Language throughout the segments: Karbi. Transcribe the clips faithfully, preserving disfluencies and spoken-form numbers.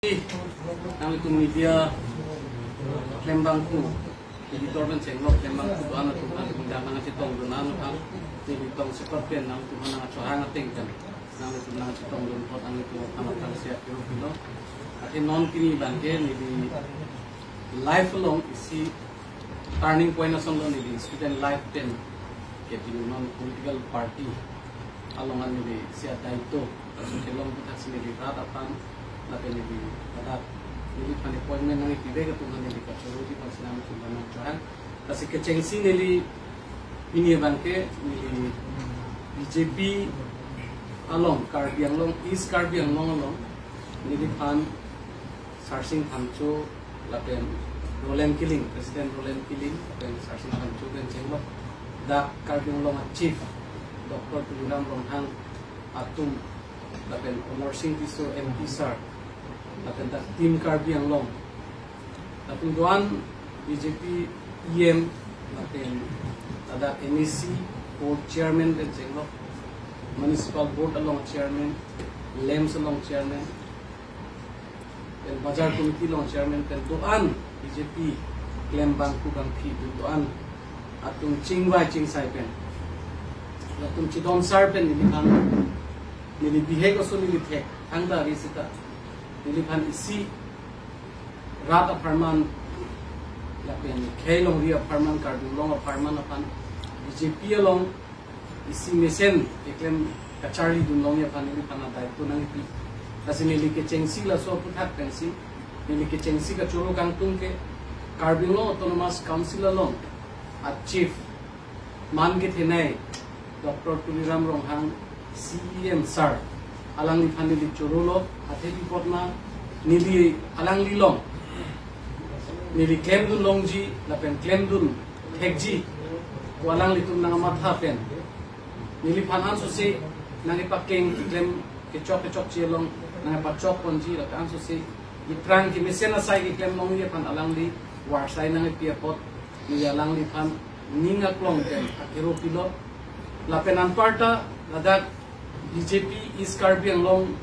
Nanglitum media klembangku, editor pen chenglok klembangku do-an atum aphan nangchetongdun an aphan, neli tongsekot pen nangtum aphan nangchohang ateng pen nanglitum nangchetongdun apot nanglitum aphan aphrangsi akero pilo. Athe non pini abangke neli life along isi turning point asonlo, neli student life pen ke pini non political party along an neli isi adaito kasu kelong aputhaksi neli rat aphan lapen neli ladak neliphan appointment nangkipivek atum aphan neli kachoroji aphansi nangtum aphan nangchohang. Lasi kechengsi neli pini abangke neli B J P along, Karbi Anglong, East Karbi Anglong along neliphan Sarsing Phangcho lapen Roland Killing, President Roland Killing lapen Sarsing Phangcho pen chenglok, dak Karbi Anglong a Chief Doctor Tuliram Ronghang atum, lapen Amarsing Tisso M P sir, lapen dak Team Karbi Anglong, lapen do-an B J P E M, lapen ladak M A C board chairman pen chenglok, municipal board along chairman, LAMPS along chairman, pen bazar committee along chairman, pen do-an B J P klembangku bangphi dun do-an atum chingvai chingsai pen, latum chidon sar pen neliphan, neli bihek aso neli thek thangta ri seta neliphan isi rat apharman lapen khei longri apharman, Karbi Anglong apharman aphan B J P along isi mesen keklem kacharlidun longji aphan neliphan adaito nangkipi. Lasi neli kechengsi laso aphuthak pensi, neli kechengsi kachoro kangtung ke Karbi Anglong Autonomous Council along a Chief man kethenei Doctor Tuliram Ronghang C E M sir, alangliphan neli chorolo. Athe pi apot ma neli alangli along neli klemdun longji lapen klemdun thekji pu alanglitum nangmatha pen, neliphan ansose nangkepakeng keklem kechok kechokche along nangkepachok ponji, lapen ansose iphrang kemesen asai keklem longji aphan alangli varsai nangkipi apot, neli alangliphan ning aklong pen akero pilo. Lapen anparta ladak B J P East Karbi Anglong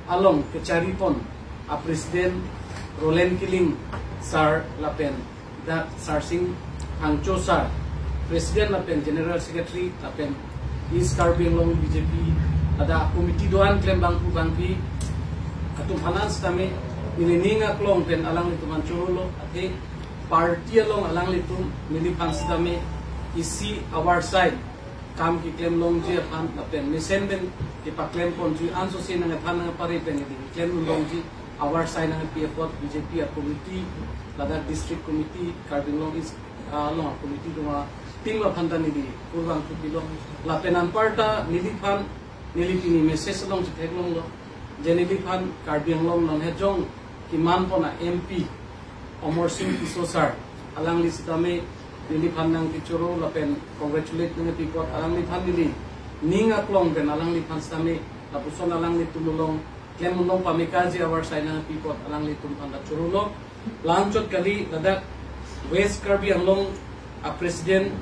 along kachari pon a President Roland Killing sir lapen dak Sarsing Phangcho sir, President lapen General Secretary lapen East Karbi Anglong B J P ladak committee do-an klembangku bangphi atum aphan sitame neli ning aklong pen alanglitum aphan chorolo. Athe party along alanglitum neliphan sitame isi avarsai kam keklem longji aphan lapen mesen pen kepaklem ponji ansose nangkethan nangkepare pen neli keklem longji avarsai nangkipi apot B J P a committee, ladak district committee, Karbi Anglong East along a committee doma team aphan ta neli kurvangthu pilo. Lapen anparta neliphan neli pini message along chetheklonglo, je neliphan Karbi Anglong non hejong keman pon a M P Amarsing Tisso sir, alangli sitame neliphan nangkechoro lapen congratulate nangkipi apot alangliphan neli ning aklong pen alangliphan sitame lapuson alanglitum along klemdun long pamekaji avarsai nangkipi apot alanglitum aphan ta chorolo. La-anchot kali, ladak West Karbi Anglong a President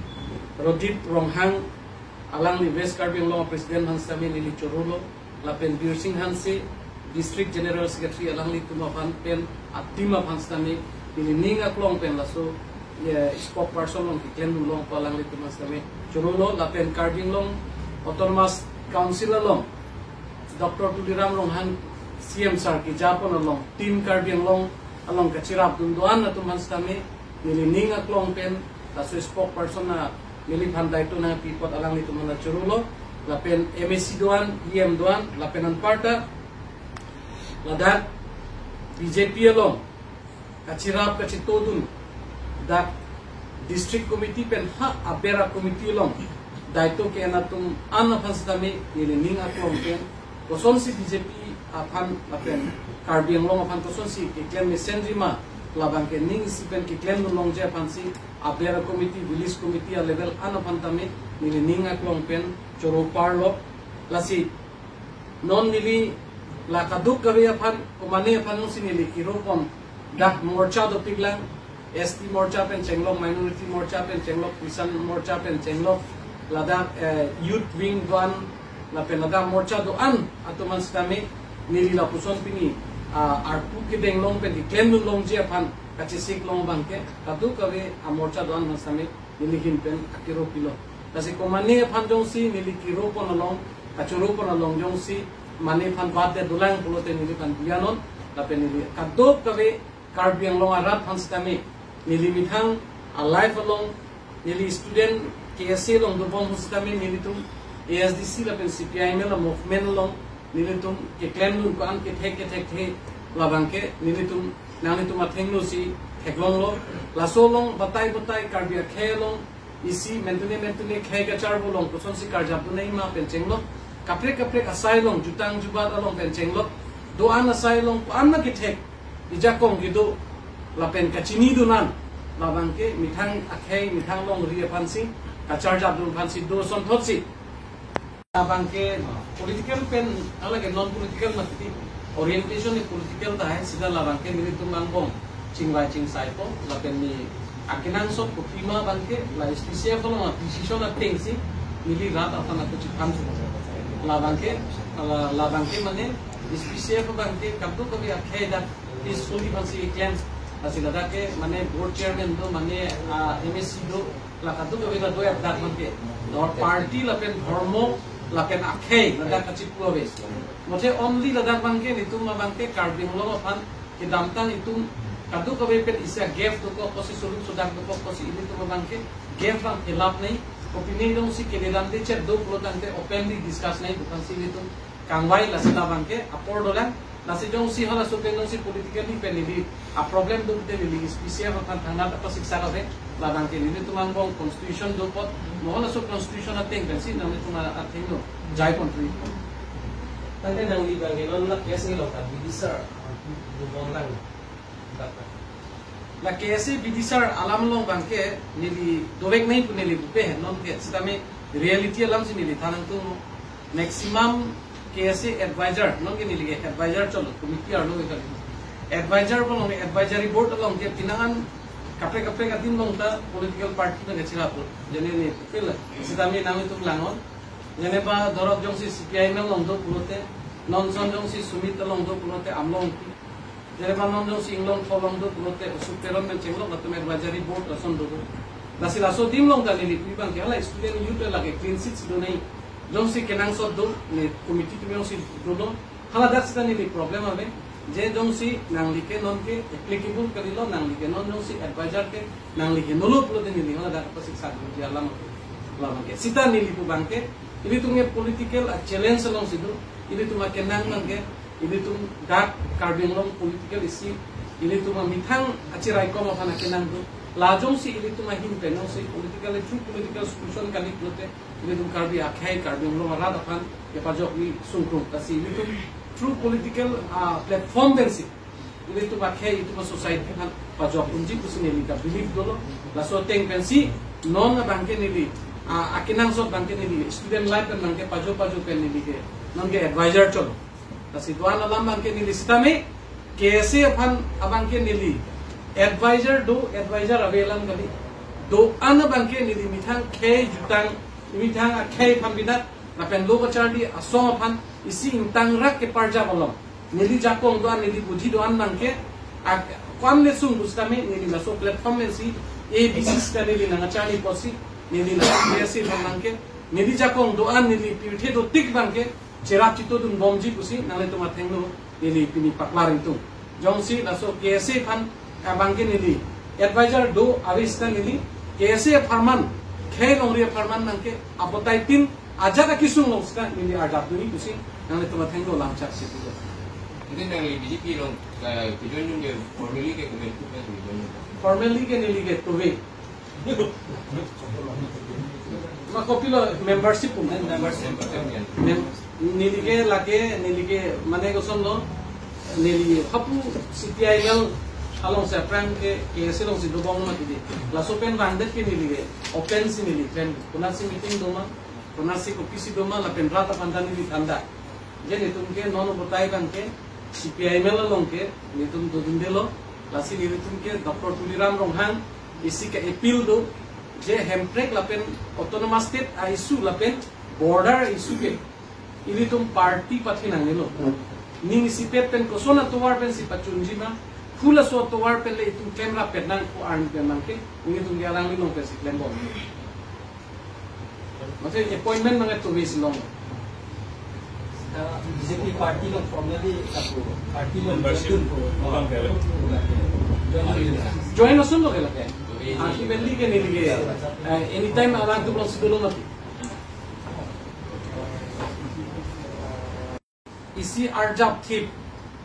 Rodip Ronghang, alangli West Karbi Anglong a President aphan sitame neli chorolo. Lapen Birsing Hanse, District General Secretary, alanglitum aphan pen a team aphan sitame neli ning aklong pen laso, eh, spokesperson along keklemdun long pu alanglitum aphan sitame chorolo. Lapen Karbi Anglong Autonomous Council along Doctor Tuliram Ronghang C M sir keja pon along Team Karbi Anglong along kachirapdun do-an atum aphan sitame neli ning aklong pen laso spokesperson a neliphan daito nangpi apot alanglitum aphan chorolo. Lapen M A C do-an, E M do-an, lapen anparta ladak B J P along kachirap kachitodun dak district committee pen ha aber a committee along daito ke-en atum an aphan sitame neli ning aklong pen kosonsi B J P aphan lapen Karbi Anglong aphan kosonsi keklem mesenrima, labang ke ning isi pen keklemdun longji aphansi aber a committee, village committee a level an aphan tame neli ning aklong pen choro parlo. Lasi non neli la kadokave aphan, komane aphan si neli kiro pon dak morcha dopiklang, S T morcha pen chenglok, minority morcha pen chenglok, Christian morcha pen chenglok, ladak, eh, youth wing do-an, lapen ladak morcha do-an atum an sitame neli lapuson pini ah, arpu kedeng long pen keklem dun longji aphan kachesik long abangke kadokave amorcha do-an aphan sitame neli ahin pen akero pilo. Lasi komatne aphan jongsi neli kero pon along, kachoro pon along jongsi mane aphan bat de dolang pulote neliphan bianon, lapen neli kadokave Karbi Anglong arat aphan sitame neli methang a-life along, neli student K S A along dobom aphan sitame nelitum A S D C lapen C P I M L a-movement along nelitum keklem dun ko-an kethek kethek the, labangke nelitum nanglitum athengno si theklonglo. Laso along batai batai Karbi akhei along isi mentune mentune khei kacharbo along kosonsi karjap dun nangji ma pen chenglok. Kaprek kaprek asai along, jutang jubat along pen chenglok. Do-an asai along ko-an ma kethek, ijakong kedo lapen kachini dun an, labangke methang akhei methang longri aphansi, kacharjap dun aphansi do asonthotsi. Labangke political pen, alage non political mati, orientation ni political tahai, sita labangke nelitum angbong chingvai chingsaipo, lapen ne akenangsot kopi ma abangke la S P C F along a-decision atengsi neli rat aphan ako chiphan su. Labangke, la, labangke mane S P C F abangke kadokave akhei dak peacefully aphansi keklem. Lasi ladak ke mane board chairman do, mane, ah, M A C do, la kadokave la do, dak abangke. Dor party lapen dhormo lapen akhei ladak kachipu ave. Mote only ladak abangke nelitum abangke Karbi Anglong aphan kedamtang itum kadokave pen isi a-gap dokok, kosi suluk sudak dokok, kosi ilitum abangke gap abang fill up nangji. Kopine jongsi kededam de chet do pulo tangte openly discuss nangji pu aphansi ilitum kangvai. Lasi labangke apor dolang. Lasi jongsi halaso pen jongsi politically pen neli a-problem do te neli S P C F aphan thangnat apa siksa kabe. Labangke nelitum angbong constitution do apot, mo halaso constitution ateng pensi nanglitum athengno jai contribute. Tangte nangli abangke non la case ni lo ka B D sir dobom lang. La K S A B D sir alam along abangke neli dovek nangji pu neli bupe he, non ke sitame reality alamsi neli thanang tung. Maximum K S A advisor, non ke neli ke advisor cholo, committee arlo ke kali. Advisor along, advisory board along ke pinangan kaprek kaprek adim along ta political party na kachira po. Jene ne pil sitame nanglitum langnon. Jene ba dorot jongsi C P I M along do pulote, non son jongsi Sumit along do pulote Amlong pi. Jene ba non jongsi Inglong Tholong do pulote Osuk Teron pen chenglok latum advisory board lason do. Lasi laso adim along ta neli pu abangke hala student youth lake clean sheet si do nangji. Jongsi kenangsot do ne committee atum jongsi dolo. Haladak sita neli problem ave. Je jongsi nangli ke non ke applicable kalilo, nangli ke non jongsi advisor ke nangli ke nolo pulote neli haladak apa siksa do dia alam. Alam ke. Sita neli pu abangke, ilitum ke political a-challenge alongsi do, ilitum akenang abangke, ilitum dak Karbi Anglong political isi, ilitum amethang achiraikom aphan akenang do. La jongsi ilitum ahin pen jongsi political, true political solution kali pulote, ilitum Karbi akhei, Karbi Anglong arat aphan kepajokji sungkrung. Lasi ilitum true political, ah, platform pensi ilitum akhei, itum a-society aphan pajok unji pusi neli ka believe dolo. Laso ateng pensi non abangke neli, ah, akenangsot abangke neli student life pen abangke pajo pajo pen neli ke non ke advisor cholo. Lasi do-an alam abangke neli sitame K S A aphan abangke neli advisor do, advisor ave alam kali. Do-an abangke neli methang khei jutang, methang akhei aphan binat, lapen lo kacharli asong aphan isi ingtangrak keparjap along neli jakong do-an, neli buji do-an abangke, ak-, ko-an le sung pusitame neli laso platform pensi A B C sita neli nangkacharli pusi, neli laso K S A aphan abangke, neli jakong do-an neli pirthe dotik abangke cherap chito dunbomji pusi nanglitum athengno neli pini paklar ingtung. Jongsi laso K S A aphan abangke neli advisor do ave sita neli K S A apharman, khei longri apharman abangke apotai tin ajat akisung along sita neli arjap dunji pusi nanglitum athengno langchak si pujo. Ini nangli B J P along, eh, kejoin ke formally ke kemen tu ke kejoin. Formally ke neli ke tuve. Ma kopilo membership pun. Membership pun. Mem-, neli ke lake, neli ke mane kosonlo, neli hapu C P I M L alongsi aphrang ke K S A alongsi dobom mati di. Laso pen bangdet ke neli ke open si neli pen. Konatsi meeting doma, konatsi kopisi doma, lapen rat aphan ta neli than da. Je netum ke non batai abangke C P I M L along ke netum dodundelo, lasi netum ke Doctor Tuliram Ronghang isi ke appeal do, je Hemprek lapen autonomous state a-issue lapen border issue ke ilitum party pathe nangnelo. Ning isipet pen koson atovar pensi pachunji ma, pu laso atovar pen le itum klemrap pet nang ko arni pen nang ke, ning itum ke alangli along pensi klembom. Mate appointment nang itu wis long. Uh, B J P party along formally satu party along Membership. Join ko. Abang kaya. Join asun lo ke lake. Ah, ki beli ke neli ke. Eh, anytime alangtum alongsi dolo mati. Isi arjap thip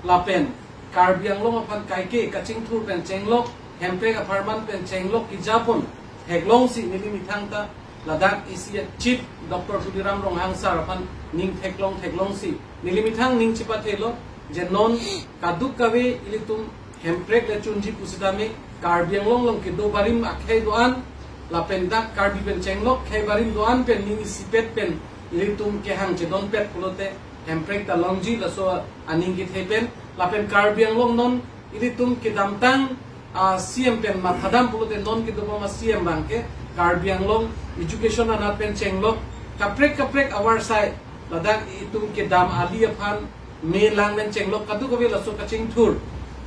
lapen Karbi Anglong aphan kaike kachingthur pen chenglok, Hemprek apharman pen chenglok kejapon theklongsi neli methang ta ladak isi a Chief Doctor Tuliram Ronghang sir aphan ning theklong theklongsi neli methang ning chepathelo je non kadokave ilitum Hemprek le chunji pusitame Karbi Anglong along kedo barim akhei do-an lapen dak Karbi pen chenglok khei barim do-an pen ning isipet pen ilitum kehang chedonpet pulote Hemprek ta longji, laso aning kethe pen lapen Karbi Anglong non ilitum kedamtang a C M pen mathadam pulote non kedobom a C M abang ke Karbi Anglong education anat pen chenglok kaprek kaprek avarsai ladak itum kedam ali aphan me lang pen chenglok kadokave laso kachingthur,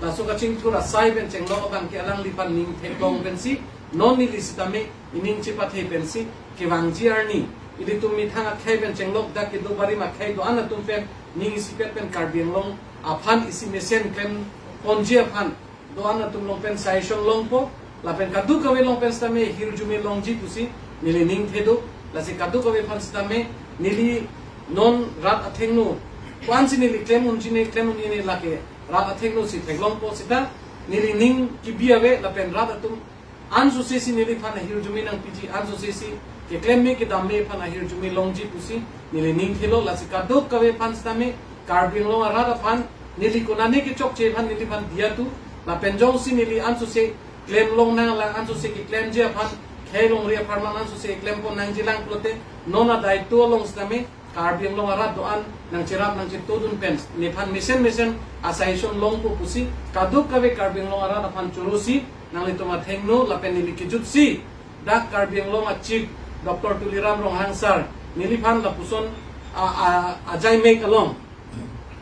laso kachingthur asai pen chenglok abang ke alangliphan ning theklong pensi non neli sitame ining chepathe pensi kevangji arni ilitum methang akhei pen chenglok dak kedo barim akhei do-an atum pen ning isipet pen Karbi Anglong aphan isi mesen klemponji aphan do-an atum along pen suggestion longpo lapen kadokave along pen sitame hirjume longji pusi neli ning thedo. Lasi kadokave aphan sitame neli non rat athengno ko-ansi neli klem unji ne klem unji ne lake rat athengno si theklongpo seta neli ning kebi ave lapen rat atum ansose si neliphan ahirjume nangpiji, ansose si keklem me kedam me aphan ahirjume longji pusi neli ning thelo. Lasi kadokave aphan sitame Karbi Anglong arat aphan neli konane kechokche aphan neliphan diya tu lapen jongsi neli ansose klem long nang lang ansose keklemji aphan khei longri apharman ansose klempon nangji lang pulote non adaito along sitame Karbi Anglong arat do-an nangcherap nangchetodun pen nephan mesen mesen a suggestion longpo pusi kadokave Karbi Anglong arat aphan chorosi nanglitum athengno lapen neli kejutsi dak Karbi Anglong a Chief Doctor Tuliram Ronghang sir neliphan lapuson a, a, ajai mek along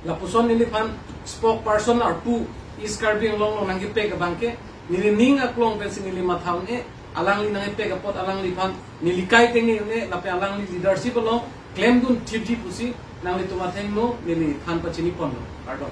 lapuson neliphan spokesperson arpu East Karbi Anglong along nangkepek abang ke neli ning aklong pensi neli matha un-e, alangli nangkepek apot alangliphan neli kai tenge un-e lapen alangli leadership along klemdun thipji pusi nanglitum athengno neli than pachiniponlo. Kardom.